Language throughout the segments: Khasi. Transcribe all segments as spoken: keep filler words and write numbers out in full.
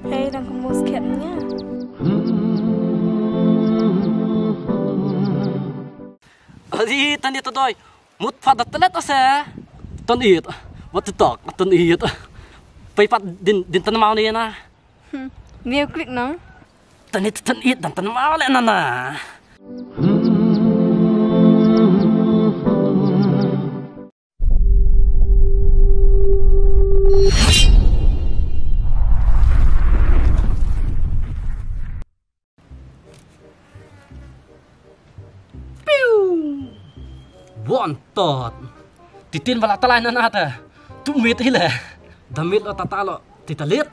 Hei, dang ka mus khet nya. Ali, tani to doi. Mut pha da telet ase. Ton it. Wat tok, ton it. Pai pat din, din tan mau ni na. Hmm. Miu klik nong. Tani ton it dan tan mau le na na. Piu! Bon tot. Titin bala talai na nata. Tu mit hile. Damit lo tata lo. Titalit.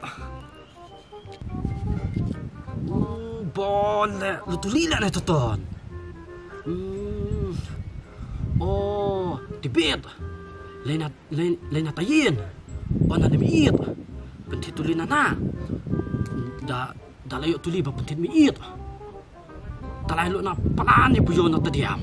Bon le, lu tuli le ne toton. Hmm. Oh, tibit. Lena, len, lena tayin. Ona ne miit. Pentit tuli nana. Da, da layo tuli ba pentit miit. Talai lo na palan ni puyo na tadiam.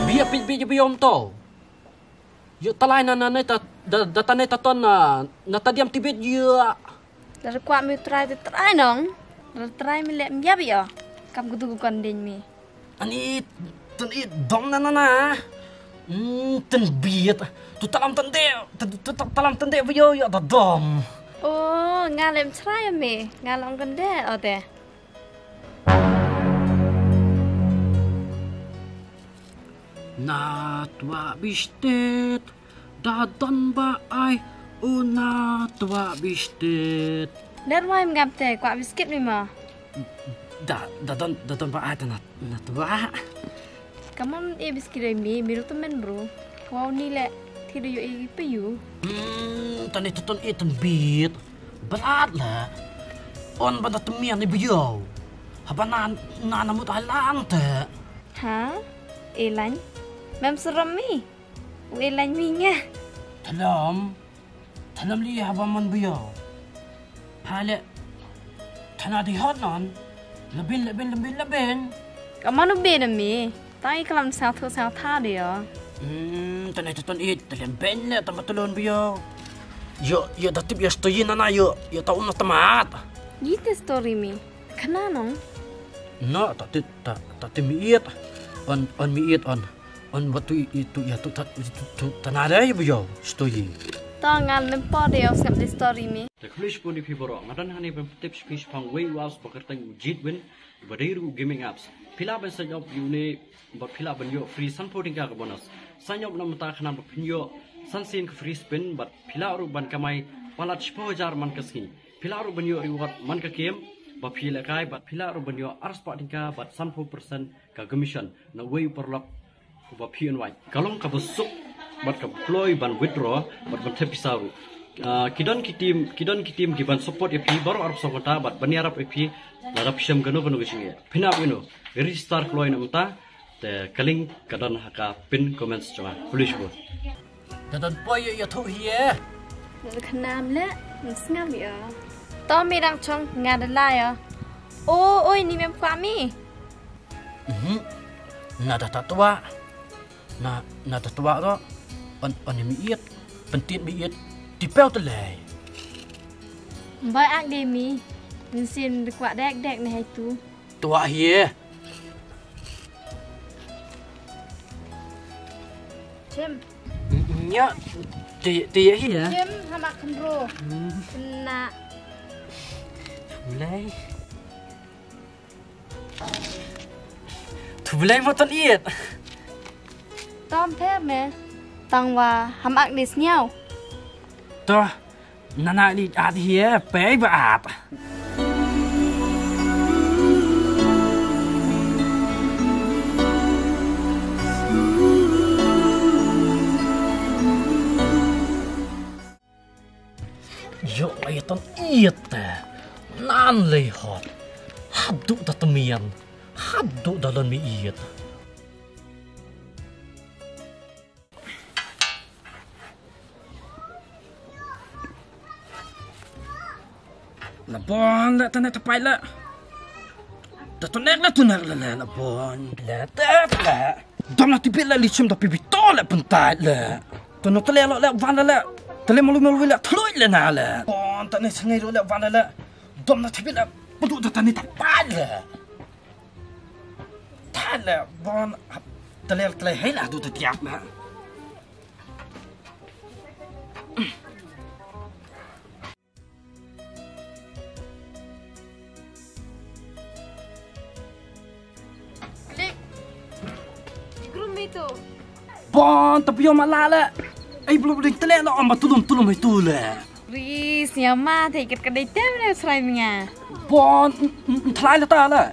Bia pit bia biom to. Yo talai na na na ta da da ta ne ta ton na na ta diam tibit yo. Dar kwah mi trai te trai nong. Dar trai mi lem yap yo. Kam kudu ku kon ding mi. Ani ten i dom na na na. Hmm, ten biet. Tu talam ten de, tu talam ten de yo yo da dom. Oh, nga lem trai mi. Nga long kon de o de. Na twa bistet. Da don ba ai u na twa bistet. Dar mai mgam te kwah biskit mi ma. Da da don da don ba ai ta na na twa. Kamon e biskit ai mi mi rutu men bro. Wow ni le ti do yo e pe yu. Hmm, tani tuton e tun bit. Berat la. On ba da temian ni biyau. Haba na na na mut ai lan te. Ha? E lan. Mem seram mi. Wei lain mi nga. Thalam. Thalam li haba man buyo. Pale. Thana di hot non. Labin labin labin labin. Ka manu be na mi. Tangi kalam sa thu sa tha de yo. Hmm, tane ton it, talen ben le tama tulon buyo. Yo, yo datip yo stoyi nana yo, yo ta umna tamat. Yite story mi. Kana nong. No, ta ti ta ta ti mi it. On on mi it on. On batu i tu ya tu ta tu ta na dai bu yo. Sto yi. Ta ngan lem pa de yo sep de story mi. Te khulish pun iphi boro ngadan hani ban tip shpi shpang wei was bakartang jit win. Badai ru gaming apps. Pila ban sign up yu ne bad pila ban yo free san pho tingka ka bonus. Sign up na mata khana ba phin yo san sin ka free spin bad pila ru ban kamai palat shpo hajar man ka sngi. Pila ru ban yo reward man ka kem ba phi lekai bad pila ru ban yo arspah tingka bad san pho percent ka commission na wei paralok. Ba phi invite ka long ka ba suk bad ka ba kloi ban withdraw bad ban thep pisa ru. Ah, ki don ki team ki don ki team ki ban support ya phi baro arphew sawkynta bad ban yarap ya phi la rap shem kano kano ka shinge. Phin ap ino register kloi na mata te ka link ka don ha ka pin comments jong nga. Foolish bo. Da don poi ya ya thu hi e. Khana le sngam ya. To mi dang chong nga da la ya. O oi ni mem kwa mi. Mhm. Na da ta twa. Na na ta twa ro. On on mi it. Pentit mi it. Ti peu te lei. Bai ak de mi. Min sin de kwa dek dek ne hai tu. Twa hi e. Jim. Nya ti ti hi e. Jim hama khnro. Na. Lei. Thu blei mo ton iet. Tom pher me. Tang wa ham ak ni sniaw. To nana ni at hie pei ba at. Ïoh la ïa ton ïeit te. Nan lei hot. Haduh da temian. Haduh da lon mi ïeit. La Bon, la tane ta pait la. Ta tunek la tunek la la la Bon. La ta la. Dom la tibit la li chim da pibi to la pentait la. Tono tale lo la van la la. Tale malu malu la thloi la na la. Bon, tane sngai lo la van la la. Dom la tibit la. Padu ta tane ta pait la. Ta la Bon. Tale tale hei la du ta tiap la. Klik. Di groom itu. Bon, tapi yo malah le. Ai bulu bulu tele lo amba tulum tulum itu le. Ris, ya ma, te ikat kedai tem le serai minga. Bon, thlai le ta le.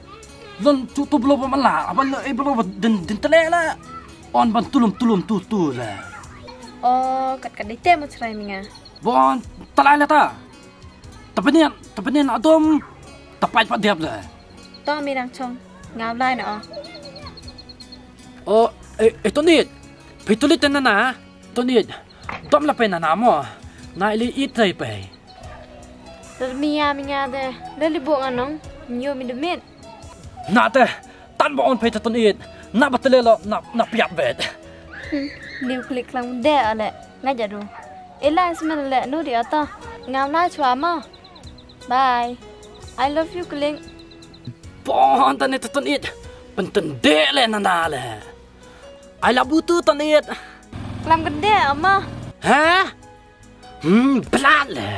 Lon tu tu bulu malah, apa le ai bulu din din tele le. On ban tulum tulum tu tu le. Oh, kat kedai tem serai minga. Bon, thlai le ta. Tapanian, tapanian adom. Tapai pa diap le. To mi dang chong. Ngau lai na o. O, e, e Tonit. Pai tulit na na. Tonit. Dom la pai na na mo. Na ili it tai pai. Ter mia mia de. Le li bo nganong. Nyo mi demit. Na te. Tan ba on pai ta Tonit. Na ba tele lo na na piap bet. Niu klik lang de ale. Nga jadu. Ila smen le nu di ato. Ngam lai chwa mo. Bye. I love you, Kling. Bon, tane ta Tonit. Penten de le na na le. I love you too, Tonit. Klam gede ama. Ha? Hmm, belat le.